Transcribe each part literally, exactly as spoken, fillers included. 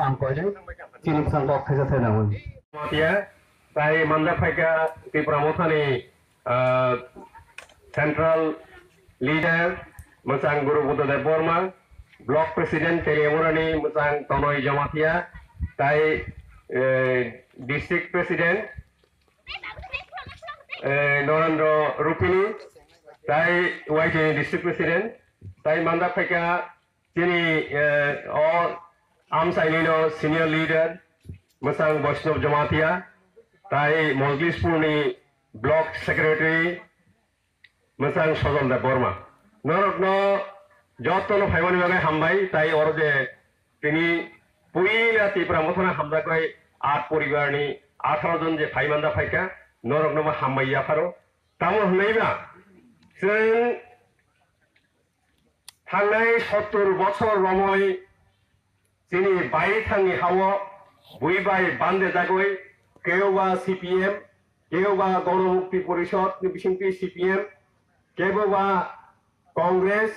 Ang koilik chini bwsang kok khaisa thai nangwi. Matia, tai manda phaika Tipra Mothani, ah, Central Leader, mwchang Guru Buddha Deb Borma, Block President Teliamurani mwchang Tonoi Jamatia, tai, eh, District President, eh, Norendra Rupini, tai Y T District President, tai manda phaika chini, eh, o amchaini no senior leader, mwchang Vaishnav Jamatia, tai Monglishpurni block secretary, mwchang Sojol Deb Borma. Norokno jotono phaimani bagwi hambai, tai oro je tini puila Tipra Mothano hamjaknai at poribarni atharo jon je phaimanda phaika, norokno bo hambai yapharo. Tamo hwnwi ba, chwng thangnai sottur bochor romwi chini bai thangni hao bui bai bande jagwi, kebo ba C P M, kebo ba Gono Mukti Porishod ni bisingtwi C P M, kebo ba Congress,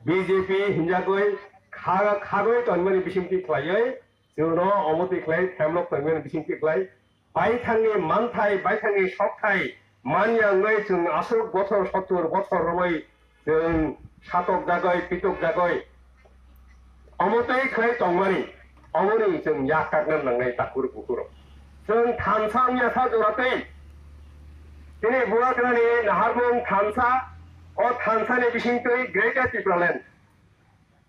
B J P hinjagwi kha-, khagwi tonmani bisingtwi khlaiwi, chwngno omo twi khlai, themlok tonmani bisingtwi khlai, baithangni manthai, baithangni sokthai manya wngwi chwng aswk bothor, sottur bothor romwi chwng satok jagwi, pitok jagwi, omo twi khlai tongmani, omoni chwng yak kakna nangnai takhur bukhurok. Chwng thansa wngya sa jora twi, tini Bubagrani naharmung thansa, o thansani bisingtwi Greater Tipraland.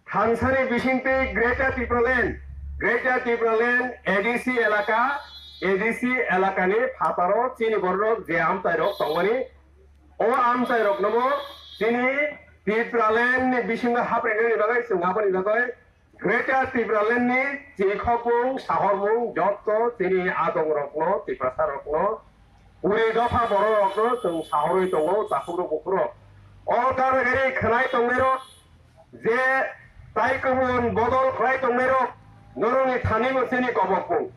Thansani bisingtwi Greater Tipraland, Greater Tipraland A D C elaka, A D C elakani phataro chini bororok je amchairok tongmani, o amchairoknobo chini Tipraland ni bisingo haprinani bagwi chwng aboni bagwi Greater Tipraland ni chini khopung sahormung jotto chini adongrokno, Tiprasarokno, puri dopha bororokno chwng sahorwi tongo, takhukro bukhukro. O gana gari khwnai tongnairok, je tai kubun bodol khlai tongnairok, norokni thani bo chini kobokbung.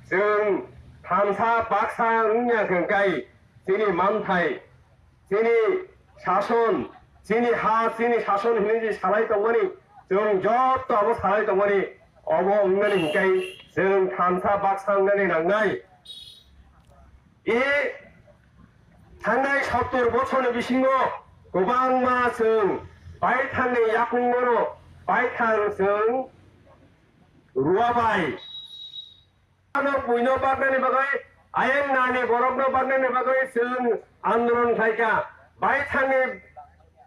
Chwng thansa baksa wngya hwnkhe chini manthai, chini sason, chini ha, chini sason hinwi je salai tongmani, chwng jotto abo salai tongmani, obo wngnani hwnkhe chwng thansa baksa wngnani nangnai. E thangnai sottur bochorni bisingo kwbangma chwng baithangni yakungono baithang chwng ruabai. Ano buino baknani bagwi, ayang nani borokno baknani bagwi chwng andolon khlaikha. Baithangni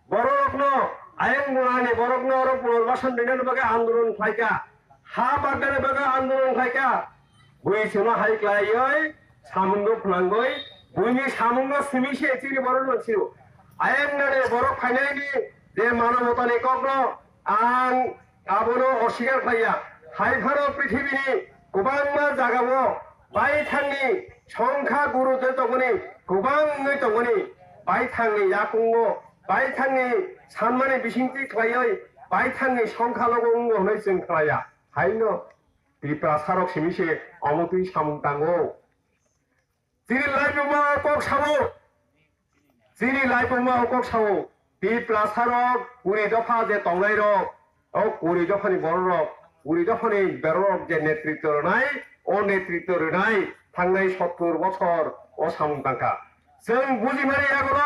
borokno, ayang nani borokno oro punarbasan rinani bagwi andolon khlaikha. Ha baknani bagwi andolon khlaikha. Bui chwngno hai khlaiwi samungno phwnangwi buini samungno simi se chini borokno sio. Ayang nani borok phainaini je manobotani kokno ang abono oswikar khlaiya. Hai phano prithibini kwbangma jagao baithangni songkha guru je tongmani, kwbang wngwi tongmani, baithangni yakungo, baithangni sanmani bisingtwi khlaiwi baithangni songkha logo wngo hwnwi chwng khlaiya. Haino Tiprasarok simi se omo twi samung tango. Chini laibuma o kok sao, chini laibuma o kok sao, Tiprasarok kuri dopha je tongnairok, o kuri dophani bororok, kuri dophani berorok je netritw rwnai, o netritw rwnai thangnai sottur bochor o samung tangkha. Chwng bujimani yago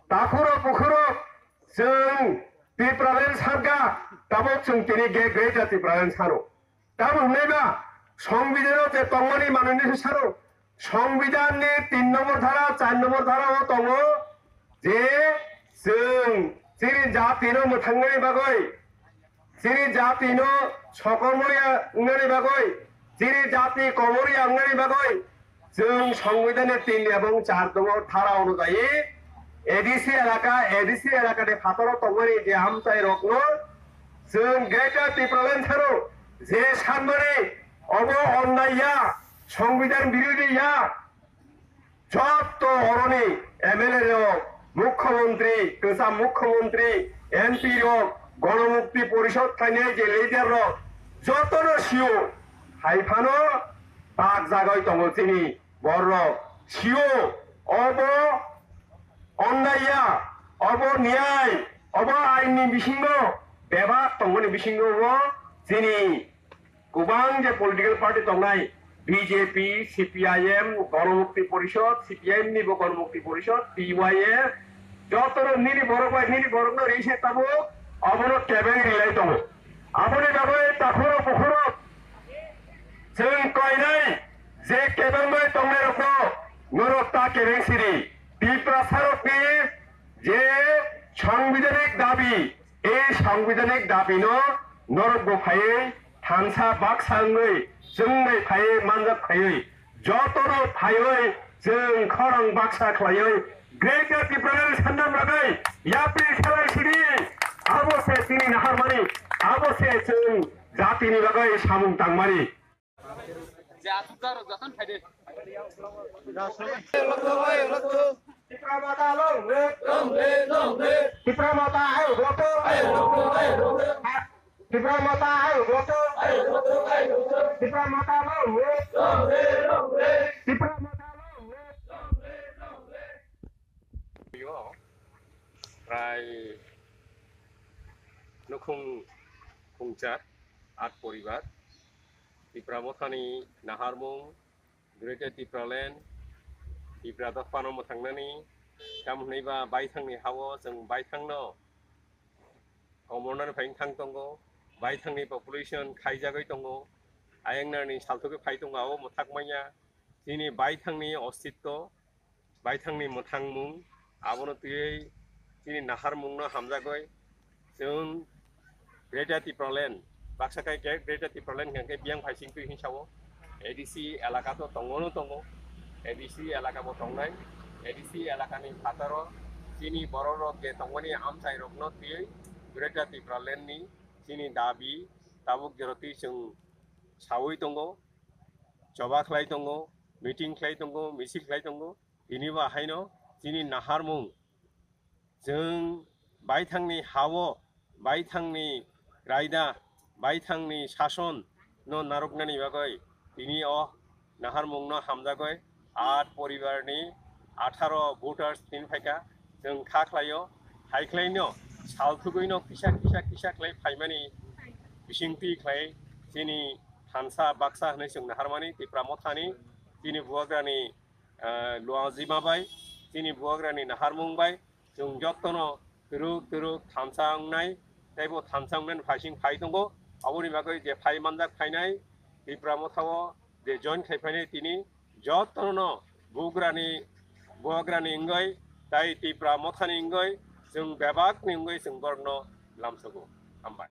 takhurok bukhurok chwng Tipraland sankha, tabok chwng tini ge Greater Tipraland sano. Tamo hwnwi ba, Songbidan o je tongmani manwini se saro, Songbidan ni tin nombor dhara, char nombor dhara o tongo je chwng chini jati no mwthangnani bagwi, chini jati no sokomoriya wngnani bagwi, chini jati komoriya wngnani bagwi, chwng Songbidan ni tin ebong char tongo dhara onujayi A D C elaka, A D C elaka ni phataro tongmani je amchai rokno chwng Greater Tipraland saro je sanmani obo onnai ya, Songbidan birodhi ya, jotto oroni M L A rok, Mukhyamantri, kwcham Mukhyamantri, M P rok, Gonomukti Porishod khlainai je leader rok, jotono sio, hai phano bak jagoi tongo chini borok, sio, obo onnai ya, obo niyai, obo ain ni bisingo bebak tongmani bisingo o chini Kwbang je political party tongnai, B J P, C P I M, Ganamukti Porishod, C P I M ni bo Ganamukti Porishod, T Y A, jotono nini borok bai nini borokno ri se tabuk, abono kebeng rilai tongo. Aboni bagwi takhurok bukhurok chwng koinai je kebeng bai tongnairokno norok ta kebeng siri. Tiprasarokni je sangbidhanik dabi, ei sangbidhanik dabino norok bo phaiwi thansa baksa wngwi chwng bai phaiwi manjak phaiwi jotono phaiwi chwng khorang baksa khlaiwi Greater Tipraland sannani bagwi yapri khlai sidi. Abo se tini naharmani, abo se chwng jatini bagwi samung tangmani. Tipra Motha long live. Long live, long live. Tipra Motha hai roto. Hai roto, hai roto. Tipra Motha hai roto. Hai roto, hai roto. Tipra Motha long live. Long live, long live. Tipra Motha long live. Long live, long live. Prai nukhung khungchar at poribar. Tipra Mothani naharmung Greater Tipraland, Tipra dophano mwthangnani, tamo hwnwi ba baithangni hao chwng baithangno komornani phai wng thang tongo, baithangni population khaijagwi tongo, ayang narni salthogwi phai tongo, abo mwthak manya. Chini baithangni ostitto, baithangni mwthangmung, abono twiwi chini naharmungno hamjagwi chwng Greater Tipraland, baksa khe Gre-, Greater Tipraland hwnkhe biyang phaising twi hinwi sao. A D C elaka to tongo no tongo, A D C elaka bo tongnai, A D C elakani phataro chini bororok je tongmani amchairokno twiwi Greater Tipraland ni chini dabi tabuk jora twi chwng saui tongo, choba khlai tongo, meeting khlai tongo, misil khlai tongo. Tini bo haino chini naharmung, chwng baithangni hao, baithangni raida, baithangni sason no narwknani bagwi tini o naharmungno hamjagwi at poribarni atharo voters tin phaikha. Chwng kha khlaio, hai khlaino salthugwino kisa kisa kisa khlai phaimani bisingtwi khlai chini thansa baksa hwnwi chwng naharmani Tipra Mothani chini bubagrani ah, luajima bai, chini bubagrani naharmung bai, chwng jotono twrwk twrwk thansa wngnai, teibo thansa wngnani phaising phai tongo. Aboni bagwi je phai manjak phainai, Tipra Mothao je join khai phainai tini, jotono bugrani, bubagrani wngwi, tai Tipra Mothani wngwi, chwng bebakni wngwi chwng borokno lamsogo. Hambai.